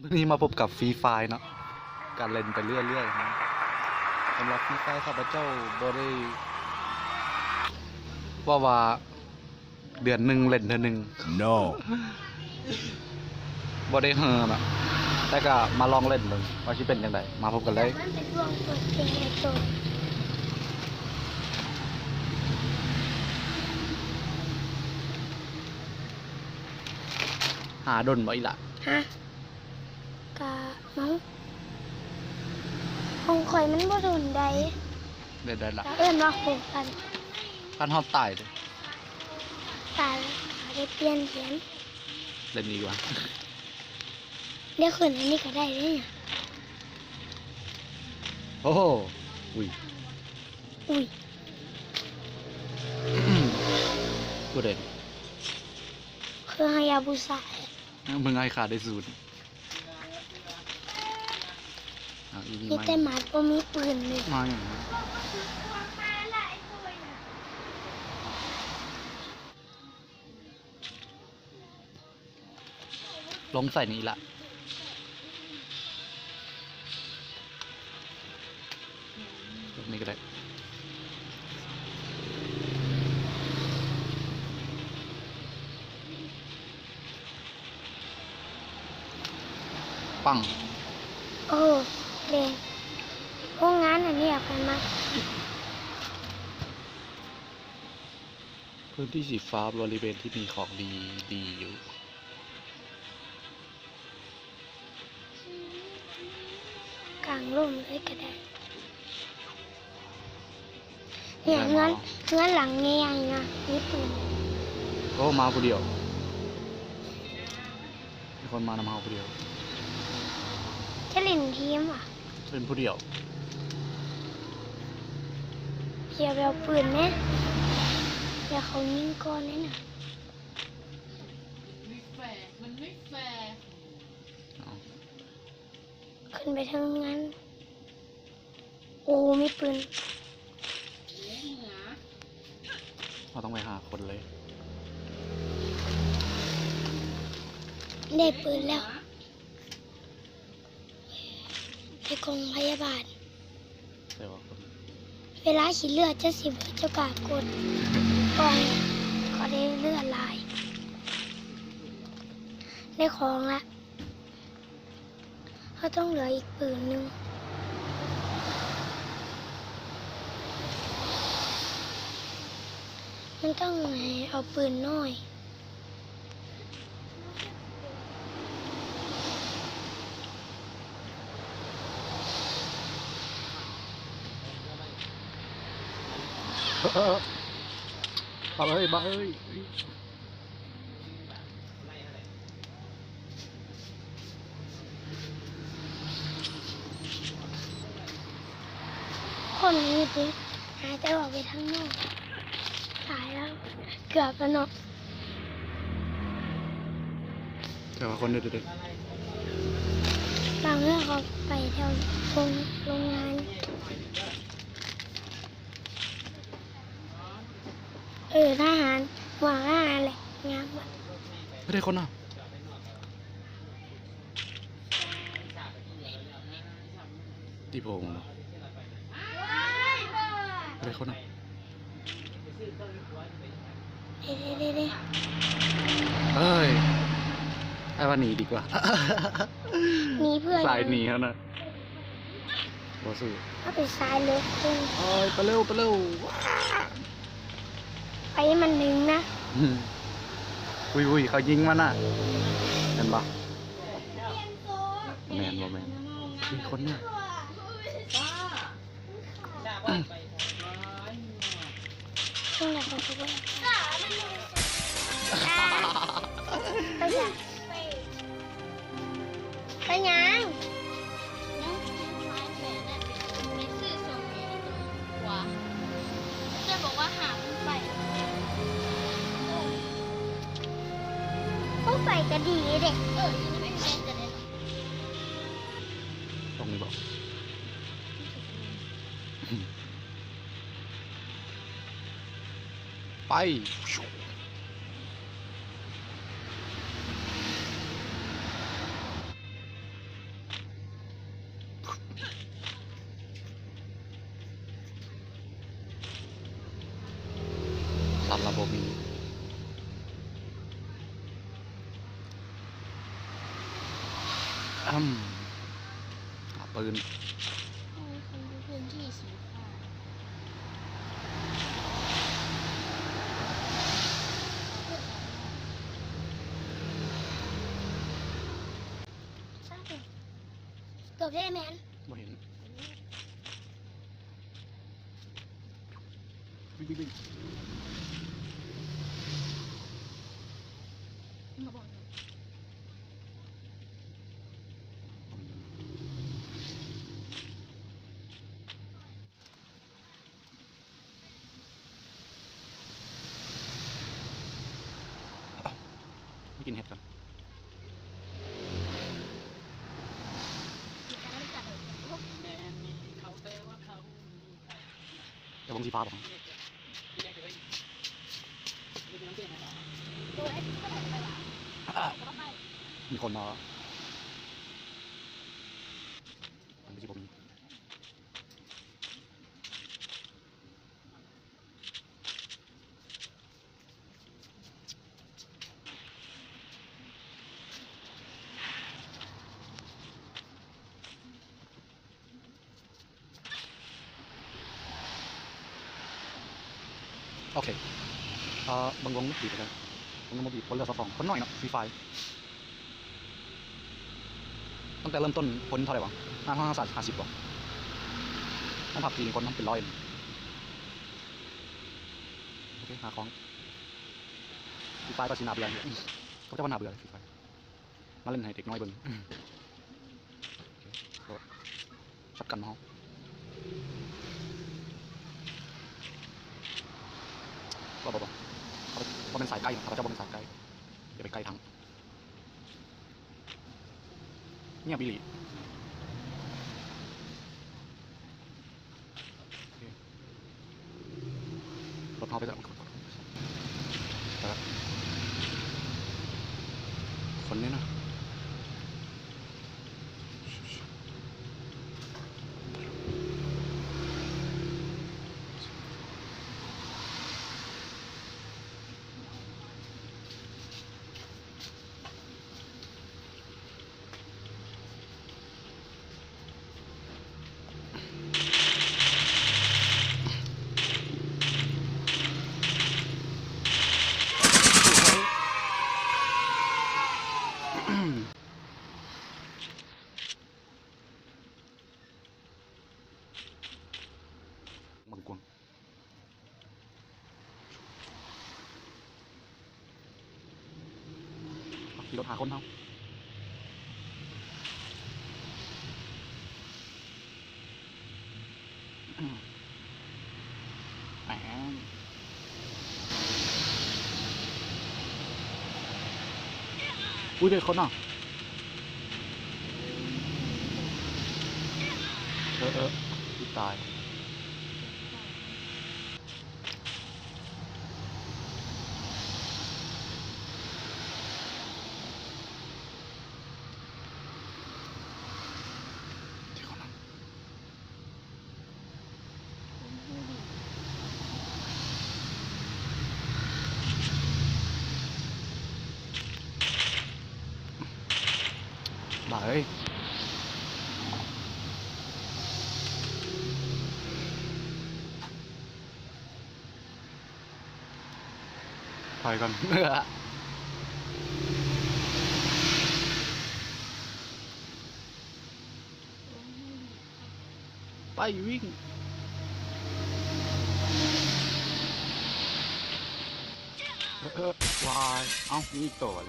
ມື້ນີ້ມາພົບກັບຟຣີຟາຍເນາະ ກະເຫຼັ້ນໄປເລື້ອຍໆ. ສຳລັບຟຣີຟາຍ ຂ້າພະເຈົ້າບໍ່ໄດ້ ເວົ້າວ່າເດືອນໜຶ່ງເຫຼັ້ນເທື່ອໜຶ່ງ ໂນ ບໍ່ໄດ້ເຮີເນາະ ແຕ່ກະມາລອງເຫຼັ້ນເບິ່ງວ່າຊິເປັນຈັ່ງໃດ. ມາພົບກັນເລີຍ. ມັນເປັນຊ່ວງເປີດເພງໃຫ້ໂຕ ຫາດົນບໍ່ອີ່ຫຼ້າ? ຮະ? ກະເມົາ ຂອງຂ້ອຍມັນບໍ່ດົນໃດ. ໄດ້ ໄດ້ລະ ກະເອີ້ນວ່າໂຫກັນ ຄັນຮອດຕາຍເດ້. ຕາຍແລ້ວກະໄດ້ປ່ຽນແທນ. ເຫຼັ້ນອີກວ່າ ດຽວຂຶ້ນອັນນີ້ກະໄດ້ເດ້. ໂອ້ໂຫ ອຸ້ຍ ອຸ້ຍ ຜູ້ໃດ? ຄືຮາຍາບູຊາ. ເບິ່ງອ້າຍຂ້າໄດ້ສູນ. ອ່າ ອີນີ້ ມີແຕ່ໝາດບໍ່ມີປືນນີ້ ມາຫຍັງ? ລົງໃສ່ນີ້ລະ. ແບບນີ້ກະໄດ້. ປັງ. ໂອ້ ແດງ. ໂຮງງານອັນນີ້ອະ ຂ້ອຍມັກ. ພື້ນທີ່ສີຟ້າບໍລິເວນທີ່ມີຂອງດີ ດີຢູ່. ກາງລົມເລີຍກະໄດ້. ເຮືອນ ເຮືອນຫຼັງໃຫຍ່ໆນະ ມີປືນ. ໂອ້ ມາຜູ້ດຽວ. ມີຄົນມານຳເຮົາຜູ້ດຽວ. ຈະຫຼິ້ນທີມຫວາ? ເປັນຜູ້ດຽວ. ຢ່າໄປເອົາປືນແມ. ຢ່າ ເຂົາຍິງກ່ອນເດ້ນະ. ມັນບໍ່ແຟ ມັນບໍ່ແຟ. ເອົາ ຂຶ້ນໄປເທິງນັ້ນ. ໂອ້ ມີປືນ. ເຮົາຕ້ອງໄປຫາຄົນເລີຍ. ໄດ້ປືນແລ້ວ. ໃນກອງພະຍາບານ. ແຕ່ວ່າຄົນ ເວລາຂີ້ເລືອດເຈົ້າຊິເບີດ ເຈົ້າກະກົດປ່ອຍ ກໍໄດ້ເລືອດຫຼາຍ. ໄດ້ຂອງລະ. ເຮົາຕ້ອງເຫຼືອອີກປືນໜຶ່ງ. ມັນຕ້ອງໃຫ້ເອົາປືນນ້ອຍ. ເອົາເອີຍ ບາເອີຍ. ຄົນນີ້ຕິ ຫາຍໃຈອອກໄປທາງນອກ. ຕາຍແລ້ວ ເກືອບແລ້ວເນາະ. ແຕ່ວ່າຄົນເດັດໆ ບາງເທື່ອເຂົາໄປແຖວໂຮງ ໂຮງງານ. ເອີ ທະຫານ ຫົວທະຫານແຫຼະ ງາມ. ບໍ່ໄດ້ຄົນນະ ຕິໂພງເນາະ. ບໍ່ໄດ້ຄົນນະ. ເດ້ ເດ້ ເດ້ ເດ້. ເອີຍ ອ້າຍວ່າໜີດີກວ່າ. ໜີເພື່ອຫຍັງ? ສາຍໜີເຮົານະ. ບໍ່ສູ້. ເຮົາເປັນສາຍເລິກເພິ່ນ. ໂອ້ຍ ໄປເລັວ ໄປເລັວ. ໄປໃຫ້ມັນເຖິງນະ. ວຸ້ຍ ເຂົາຍິງມານະ. ແມ່ນບໍ່? ບໍ່ແມ່ນ ບໍ່ແມ່ນ. ມີຄົນນະ. ໄປຫຍັງ? ໄປຫຍັງ? ຍັງ ຍັງຂາຍແມ່ນະ ໄປຊື້ຊ່ວງນີ້ດີກວ່າ. ເຈົ້າບອກວ່າຫ້າມມັນໄປ. ບໍ່ໄປກະດີເດ. ເອີ ຢູ່ນຳໄອ້ແມ່ກະໄດ້. ຕ້ອງນີ້ບໍ? ໄປ. ອືມ ຫາປືນ ໂອ້ຍ ຄົນຢູ່ພື້ນທີ່ສີຟ້າ ເກືອບເດ້ແມ່ນ ບໍ່ເຫັນ. ມາກິນເຫັດກ່ອນ. ຈະເບິ່ງສີຟ້າບໍ່? ມີຄົນມາ ມັນຊິບໍ່ມີ. ໂອເຄ ເອີ ເບິ່ງວົງບີບແລ້ວກັນ ວົງບີບ ຄົນເຫຼືອຊາວສອງ ຄົນໜ້ອຍເນາະ ຟຣີໄຟ. ຕັ້ງແຕ່ເລີ່ມຕົ້ນຄົນເທົ່າໃດຫວາ? ຫ້າຮ້ອຍຫ້າສິບບໍ່? ມັນພັກທີນີ້ຄົນມັນເປັນຮ້ອຍ. ໂອເຄ ຫາຂອງ ຟຣີໄຟກໍຊິໜ້າເບື່ອ ເຂົາເຈົ້າວ່າໜ້າເບື່ອ ຟຣີໄຟ. ມາຫຼິ້ນໃຫ້ເດັກນ້ອຍເບິ່ງ ໂອເຄ ຊັດກັນເຮົາ ບໍ່ ບໍ່ ບໍ່ ບໍ່ແມ່ນສາຍໃກ້ ຂ້າພະເຈົ້າບໍ່ແມ່ນສາຍໃກ້ ຢ່າໄປໃກ້ທາງ ງຽບອີ່ຫຼີ. ໂອເຄ ລົດເຮົາໄປແລ້ວ ໄປແລ້ວ ຄົນນີ້ນະ. ບັກກວາງ. ຂີ່ລົດຫາຄົນເຮົາ ແໝ ອຸ້ຍ ເດັກຄົນນະ ເອີ ເອີ ຕາຍ. ບາເອີຍ ຖອຍກ່ອນ ໄປ ວິ່ງ ເອີ ເອີ ວາຍ ເອົ້າ ມີອີກໂຕຫວາ?